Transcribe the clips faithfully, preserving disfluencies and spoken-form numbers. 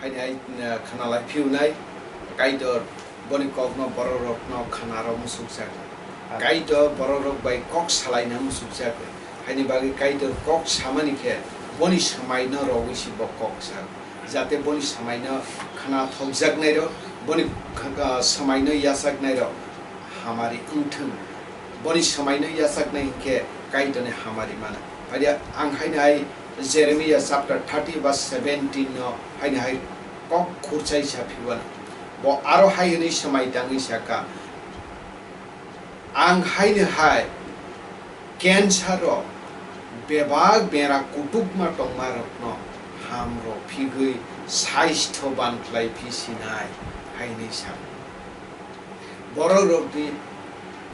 Haini hai, uh, khna lai phiunai, Kaitor boni kokno bororokno khnaro musukjak. Kaitor bororok bai kok salaina musukjak. Haini bagwi Kaitor kok samani khe boni swmaino rogwi si bo kok sak. Jate boni swmaino khna thokjaknairok, boni kh-, uh, swmaino yachaknairok hamari wngthwng. Boni swmaino yachaknai hinkhe Kaitorni hamari mano. Phai ang haino hai Jeremiah chapter thirty verse seventeen no haino hai kok khurchai sa phibano. Bo aro hai hwnwi swmai tangwi saka, "Ang haino hai cancer rok bebak bera kutukma tongmarokno hamrok phigwi saisthoban khlai phisinai," hai hwnwi sa. Bororokni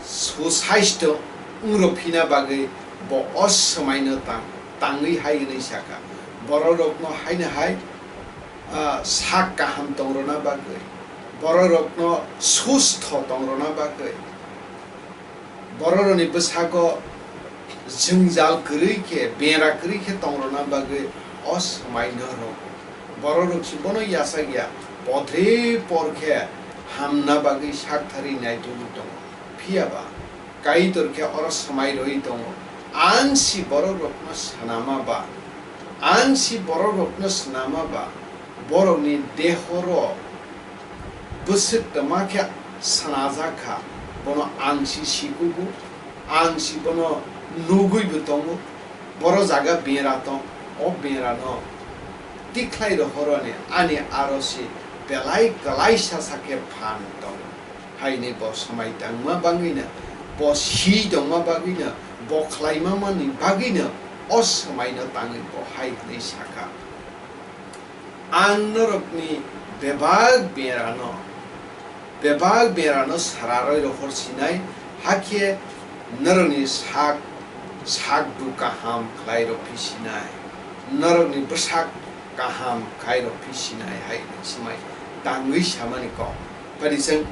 susaisto wngro phina bagwi bo o swmaino tang-, tangwi hai hwnwi saka. Bororokno haino hai, ah, sak kaham tongrona bagwi, bororokno sustho tongrona bagwi, bororokni bwsako jwngjal kwrwi khe, bera kwrwi khe tongrona bagwi o swmaino rw. Bororok si bono yachak ya, podre por khe hamna bagwi sak tharwi naitugwi tongo. Phiya ba Kaitor khe oro swmai rwui tongo. Ang si bororokno swnama ba, ang si bororokno swnama ba, borokni dehoro bwswk twma khe swnajak kha, bono ang si sikugo, ang si bono nugwibo tongo, boro jaga bera tong, o berano tikhlai rohoroni ani aro si belai kwlaisa sa khe phan tong. Haini bo swmai tangma bagwino, bo si tongma bagwino, bo khlaima manni bagwino o swmaino tangwi bo hai hwnwi sakha. Ang norokni bebak berano, bebak berano sararoi rohor sinai, hakhe norokni sak, sakdu kaham khlai rw phi sinai, norokni bwsak kaham khai rw phi sinai hai hwnwi swmai tangwi samani kok. Pari chwng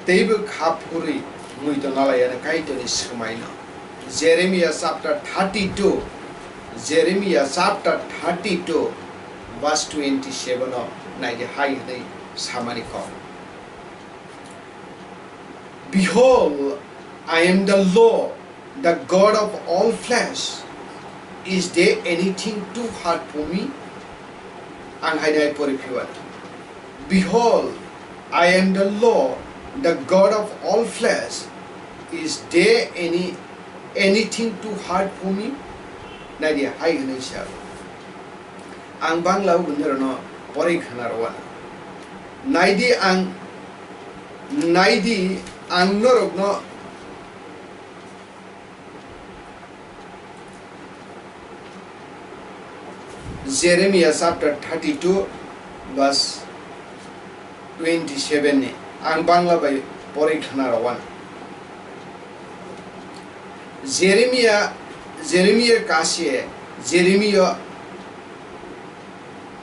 teibo kha phurwi muido nalaiya Kaitorni swmaino. Jeremiah chapter thirty-two, Jeremiah chapter thirty-two, verse twenty-seven o naidi hai hwnwi samani kok. "Behold, I am the Lord, the God of all flesh. Is there anything too hard for me?" Ang haino hai pori phiwan. "Behold, I am the Lord, the God of all flesh. Is there any, anything too hard for me?" Naidi hai hwnwi sa. Ang Bangla o norokno porwi khna rwna. Naidi ang, naidi ang norokno Jeremiah chapter thirty-two verse twenty-seven ni ang Bangla bai porwi khna rwna. Jeremiah, Jeremiah kasi, Jeremiah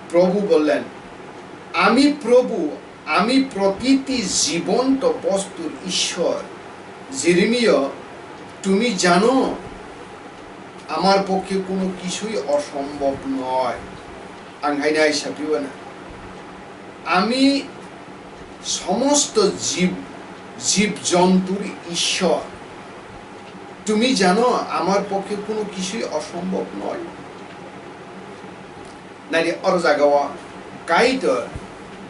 Prabhu bollen, "Ami Prabhu, আমি প্রতিটি জীবন্ত বস্তুর ঈশ্বর। জেরেমিয়া, তুমি জানো, আমার পক্ষে কোনো কিছুই অসম্ভব নয়।" Ang haino hai sa phiwana. "আমি সমস্ত জীব, জীবজন্তুর ঈশ্বর। তুমি জানো, আমার পক্ষে কোনো কিছুই অসম্ভব নয়।" Nai di, oro jaga o Kaitor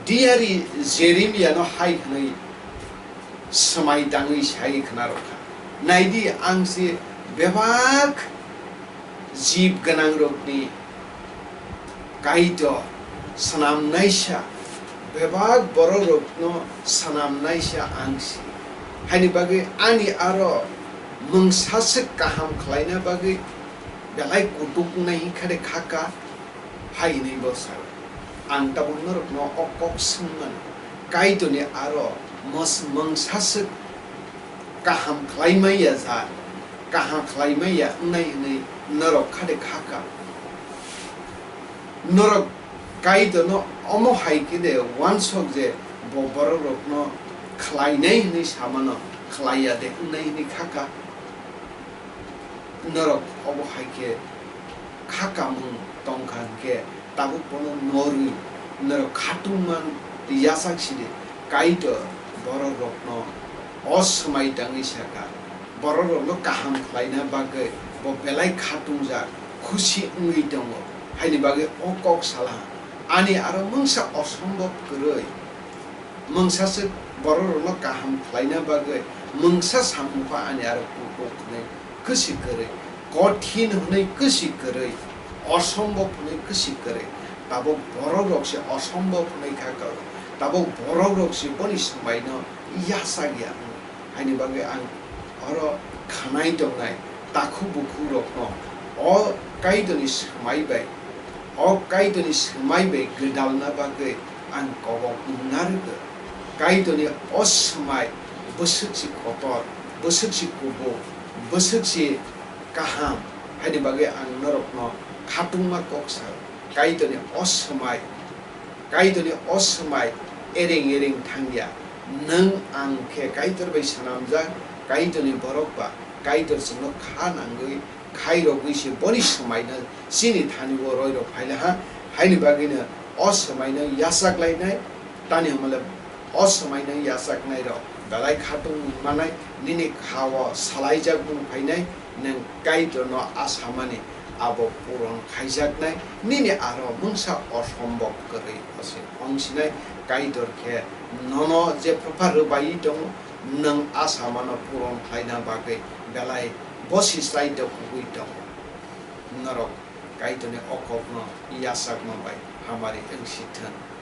diari Jeremiah no hai hwnwi swmai tangwi sai khna rw kha, "Nai di, ang se bebak jib gwnang rokni Kaitor, swnamnaisa, bebak borok rokno swnamnaisa ang se. Haini bagwi ani aro mungsa swk kaham khlaina bagwi belai kutuk wngnai hwn kha de kha ka?" Hai hwnwi bo sa, ang tabuk norokno o kok swng mano, Kaitorni aro mos-, mungsa swk kaham khlai manya ja, kaham khlai manya wngnai hwnwi norok kha de kha ka? Norok Kaitorno omo hai khe de uansuk je bo borok rokno khlainai hwnwi samano, khlai ya de wngnai hwnwi kha ka? Norok obo hai khe kha kamung tong kha hwnkhe, tabuk bono norwi, Norok khatungma tei yachak sidi, Kaitor bororokno o swmai tangwi sakha, bororokno kaham khlaina bagwi bo belai khatungjak, khusi wngwi tongo. Haini bagwi o kok salaha, ani aro mungsa osombhob kwrwi. Mungsa se bororokno kaham khlaina bagwi mungsa samung pha ani aro kuphuk hwnwi kwswi kwrwi, kothin hwnwi kwswi kwrwi, osombhob hwnwi kwswi kwrwi. Tabuk borokrok se osombhob hwnwi kha, tabuk borokrok se boni swmaino yachak ya. Haini bagwi ang oro khanai tongnai takhu bukhurokno o Kaitorni swmai bai, o Kaitorni swmai bai gwdalna bagwi ang kobok wngna rwgwi. Kaitorni o swmai bwswk si kotor, bwswk si kubuk, bwswk si kaham, haini bagwi ang norokno khatungma kok sao. Kaitorni o swmai Kaitorni o swmai ereng ereng thangya. Nwng ang khe Kaitor bai swnamjak, Kaitorni borok ba Kaitor chwngno kha nangwi khairogwi se boni swmaino chini thani-o roirok phailaha. Haini bagwino o swmaino yachak lainai, tani hwnmale o swmaino yachaknairok belai khatung manai, nini kha-o salaijak mung phainai, nwng Kaitorno asamani abo puron khaijaknai, nini aro mungsa osombhob kwrwi ose wngsinai. Kaitor khe nono jephru pha rwbaiwi tongo, nwng asamano puron khlaina bagwi belai bosi chai dokhugwi tongo. Norok Kaitorni o kokno yachakma bai hamari wngsi thung.